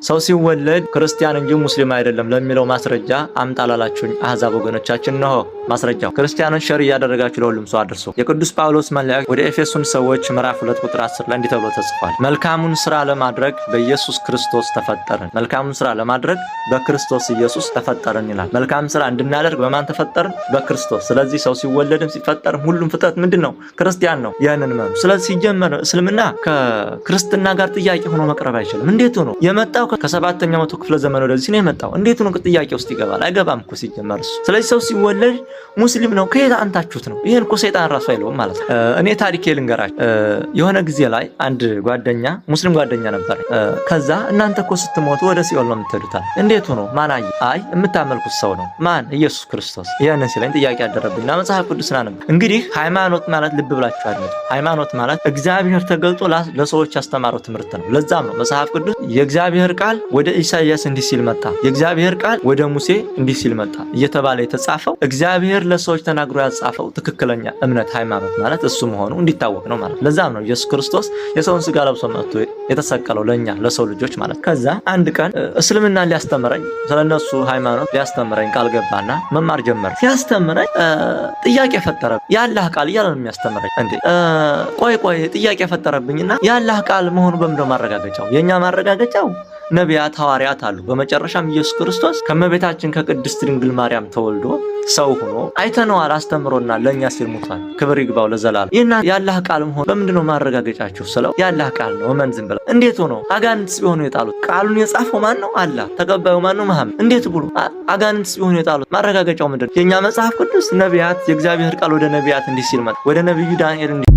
ሰው ሲወለድ ክርስቲያን እንጂ ሙስሊም አይደለም ለሚለው ማስረጃ አምጣ ላላችሁኝ አህዛብ ወገኖቻችን እነሆ ማስረጃው። ክርስቲያኖች share እያደረጋችሁ ለሁሉም ሰው አድርሱ። የቅዱስ ጳውሎስ መልእክት ወደ ኤፌሶን ሰዎች ምዕራፍ 2 ቁጥር 10 ላይ እንዲህ ተብሎ ተጽፏል። መልካሙን ስራ ለማድረግ በኢየሱስ ክርስቶስ ተፈጠርን። መልካሙን ስራ ለማድረግ በክርስቶስ ኢየሱስ ተፈጠርን ይላል። መልካም ስራ እንድናደርግ በማን ተፈጠርን? በክርስቶስ። ስለዚህ ሰው ሲወለድም ሲፈጠርም ሁሉም ፍጥረት ምንድን ነው? ክርስቲያን ነው። ይህንን መኑ። ስለዚህ ሲጀመር እስልምና ከክርስትና ጋር ጥያቄ ሆኖ መቅረብ አይችልም። እንዴት ሆኖ የመጣው? ከሰባተኛው መቶ ክፍለ ዘመን ወደዚህ ነው የመጣው። እንዴት ሆኖ ጥያቄ ውስጥ ይገባል? አይገባም እኮ ሲጀመር እሱ። ስለዚህ ሰው ሲወለድ ሙስሊም ነው። ከየት አንታችሁት ነው? ይህን እኮ ሰይጣን ራሱ አይለውም ማለት ነው። እኔ ታሪኬ ልንገራችሁ። የሆነ ጊዜ ላይ አንድ ጓደኛ፣ ሙስሊም ጓደኛ ነበር። ከዛ እናንተ እኮ ስትሞቱ ወደ ሲኦል ነው የምትሄዱታል። እንዴት ሆኖ? ማን አየ? አይ የምታመልኩት ሰው ነው። ማን? ኢየሱስ ክርስቶስ። ይህንን ሲለኝ ጥያቄ አደረብኝና መጽሐፍ ቅዱስን አነብ። እንግዲህ ሃይማኖት ማለት፣ ልብ ብላችሁ አድምጡ። ሃይማኖት ማለት እግዚአብሔር ተገልጦ ለሰዎች ያስተማረው ትምህርት ነው። ለዛም ነው መጽሐፍ ቅዱስ የእግዚአብሔር ቃል ወደ ኢሳይያስ እንዲህ ሲል መጣ፣ የእግዚአብሔር ቃል ወደ ሙሴ እንዲህ ሲል መጣ እየተባለ የተጻፈው። እግዚአብሔር ለሰዎች ተናግሮ ያጻፈው ትክክለኛ እምነት ሃይማኖት ማለት እሱ መሆኑ እንዲታወቅ ነው ማለት። ለዛም ነው ኢየሱስ ክርስቶስ የሰውን ስጋ ለብሶ መጥቶ የተሰቀለው ለኛ ለሰው ልጆች ማለት። ከዛ አንድ ቀን እስልምና ሊያስተምረኝ፣ ስለነሱ ሃይማኖት ሊያስተምረኝ ቃል ገባና መማር ጀመረ። ሲያስተምረኝ ጥያቄ ፈጠረ። የአላህ ቃል እያለ ነው የሚያስተምረኝ። እንዴ ቆይ ቆይ፣ ጥያቄ ፈጠረብኝና የአላህ ቃል መሆኑ በምንድነው ማረጋገጫው? የኛ ማረጋገጫው ነቢያት፣ ሐዋርያት አሉ። በመጨረሻም ኢየሱስ ክርስቶስ ከእመቤታችን ከቅድስት ድንግል ማርያም ተወልዶ ሰው ሆኖ አይተነዋል፣ አስተምሮናል፣ ለእኛ ሲል ሙቷል። ክብር ይግባው ለዘላለም። ይህና የአላህ ቃል መሆኑ በምንድነው ማረጋገጫችሁ ስለው የአላህ ቃል ነው እመን ዝም ብለህ። እንዴት ሆኖ? አጋንንት ቢሆኑ የጣሉት። ቃሉን የጻፈው ማን ነው? አላህ። ተቀባዩ ማን ነው? መሐመድ። እንዴት ብሎ አጋንንት ቢሆኑ የጣሉት? ማረጋገጫው ምንድን ነው? የእኛ መጽሐፍ ቅዱስ ነቢያት፣ የእግዚአብሔር ቃል ወደ ነቢያት እንዲህ ሲል መጣ፣ ወደ ነቢዩ ዳንኤል እንዲህ